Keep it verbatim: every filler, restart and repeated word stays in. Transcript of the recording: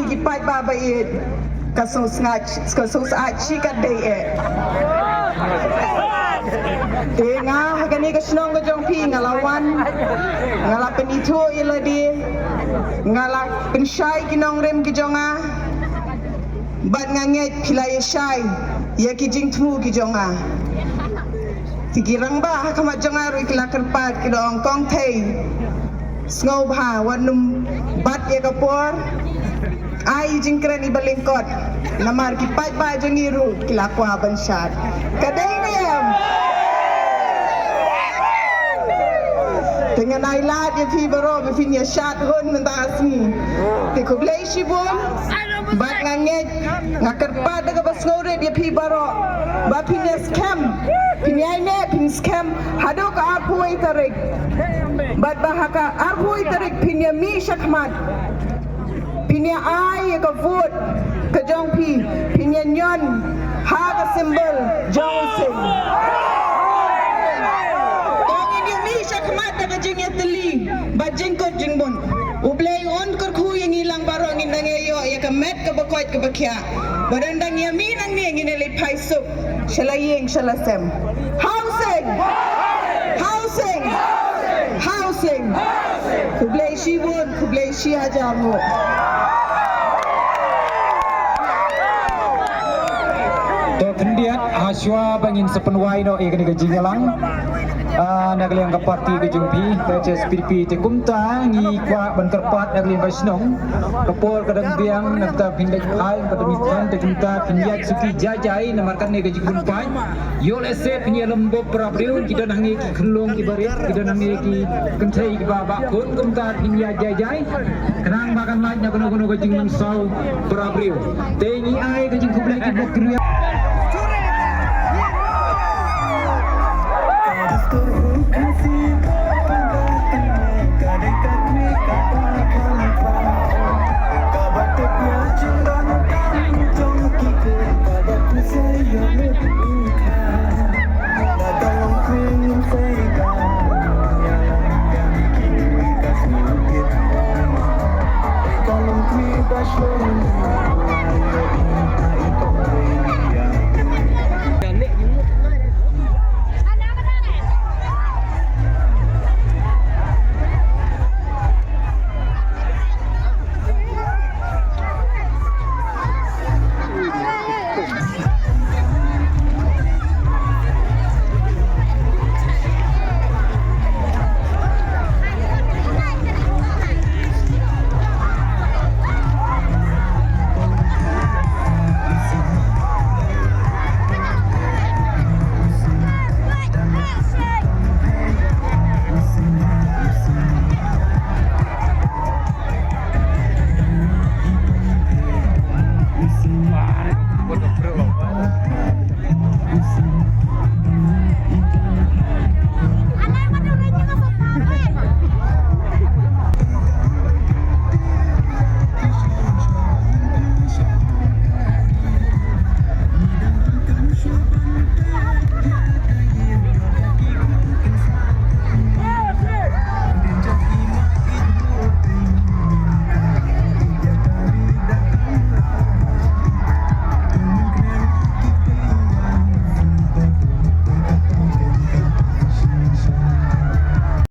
ki paidbah ba ïeit, ka sngewsngat, ka sngewsngat shi katdei eh. Te nga ha kane ka shnong ka jong phi nga la wan, nga la pynithuh ïa lade, nga la pynshai ki nongrim ki jong nga. Bad nga ngeit phi la ïa shai ïa ki jingthmu ki jong nga. Te ki rangbah ha khmat jong nga ruh ki la kyrpad ki la ong Kong Thei, sngewbha wat nym bat ïa ka por. Ai jingkren iba lyngkot. Namar ki paidbah jong ngi ruh ki la kwah ban shad. Ka dei ne em? Te ngan ai lad ïa phi baroh ba phin ïa shad hun mynta ka sngi. Te khublei shibun. Bad nga ngeit, nga kyrpad da kaba sngewrit ïa phi baroh ba phin ïa skhem, phin ïa ne phin skhem haduh ka arphew wei tarik. Bad ba ha ka arphew wei tarik phin ïa mih shakhmat, phin ïa ai ïa ka vote ka jong phi, phin ïa ñion ha ka symbol jong u sing. To ngin ïa mih shakhmat da ka jingïatylli bad jingkut jingmut. U Blei un kyrkhu ïa ngi lang baroh, ngin dang ïa ïoh ïa ka met kaba koit kaba khiah. Ba dang dang ïa mih nangne ngin ïa leit phai suk sha la ïing sha la sem. Ha u sing! Ha u sing! Ha u sing! Khublei shibun, khublei shi hajar nguh. To khyndiat, ha shuwa ba ngin sa pynwai noh ïa kane ka jingïalang, ah, na ka liang ka parti ka jong phi, ka H S P D P, te kumta ngi kwah ban kyrpad na ka liang ka shnong. Ka por ka dang biang, nangta phin leit phai, ka dang phin, te kumta phin ïaid suki jai jai, namar kane ka jingpynpait. Ïoh lehse phin ïalum bok para briew, ki don hangne ki khyllung kiba rit, ki don hangne ki kynthei kiba bah khun, kumta phin ïaid jai jai. Khnang ba kan lait na kano kano ka jingmynsaw para briew. Te ngi ai ka jingkhublei ki bok ki riam.